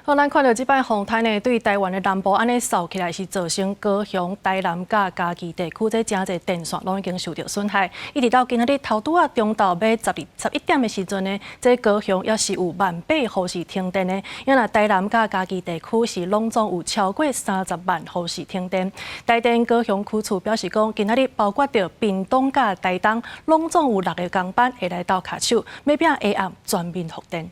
好，咱看著這擺風颱呢，對台灣的南部按呢掃起來，是造成高雄、台南佮嘉義地區這誠濟電線攏已經受著損害。一直到今仔日頭拄仔中晝欲12、11點的時陣呢，這高雄猶是有18,000戶是停電的，因為台南佮嘉義地區是攏總有超過30萬戶是停電。台電高雄區處表示講，今仔日包括著屏東佮台東，攏總有六個工班會來鬥跤手，欲拚下暗全面復電。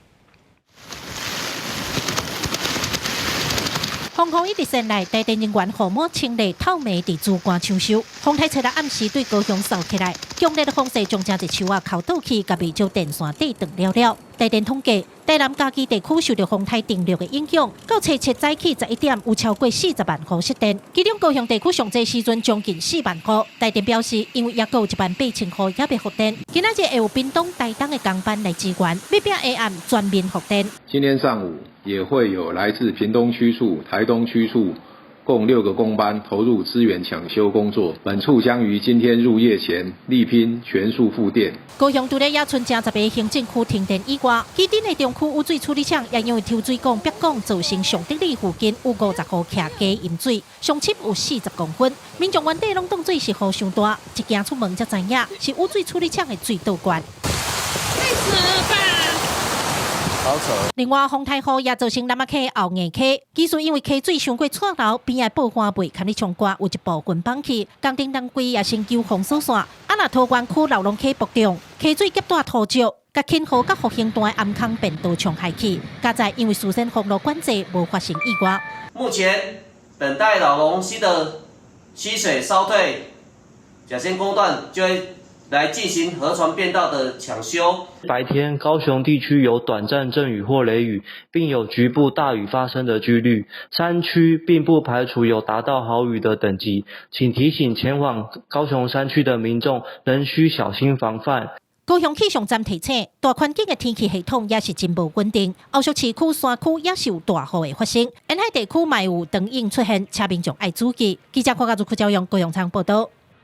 風雨一直先來，台電人員雨帽穿笠透明佇主幹搶修。風颱初六暗時對高雄掃起來，強烈的風勢將誠濟樹仔敲倒去，共袂少電線短斷了了。台電統計，台南嘉義地區受著風颱登陸的影響，到初七早起11點有超過40萬戶失電，其中高雄地區上濟時陣將近4萬戶。台電表示，因為猶閣有1萬8千戶猶未復電，今仔日會有屏東、台東的工班來支援，欲拚下暗全面復電。今天上午也會有來自屏東區處、台東區處共六個工班投入支援搶修工作。本處將於今天入夜前力拼全數復電。高雄除了也賰10個行政區停電以外，旗津的中區污水處理廠也因為抽水管煏管造成上德里附近有50戶徛加淹水，上深有40公分。民眾原底攏當做是雨傷大，一行出門才知影是污水處理廠的水倒灌。太扯了吧！好扯。另外，風颱雨也造成南仔溪後硬溪，其實因為溪水傷過掣流，邊仔報番麥堪你衝灌，有一部分崩去。工程單位也先救封鎖線。啊，若桃園區荖濃溪爆漲，溪水夾帶土石，共芹河佮復興段的頷坑便道沖害去。佳哉因為事先封路管制，無發生意外。目前等待荖濃溪的溪水稍退，甲仙工段就會來進行河床便道的搶修。白天高雄地區有短暫陣雨或雷雨，並有局部大雨發生的幾率。山區並不排除有達到豪雨的等級，請提醒前往高雄山區的民眾仍需小心防範。高雄氣象站提醒，大環境的天氣系統也是真無穩定，後續市區、山區也是有大雨會發生，沿海地區嘛有長湧出現，請民眾愛注意。記者郭家如、柯昭陽高雄場報道。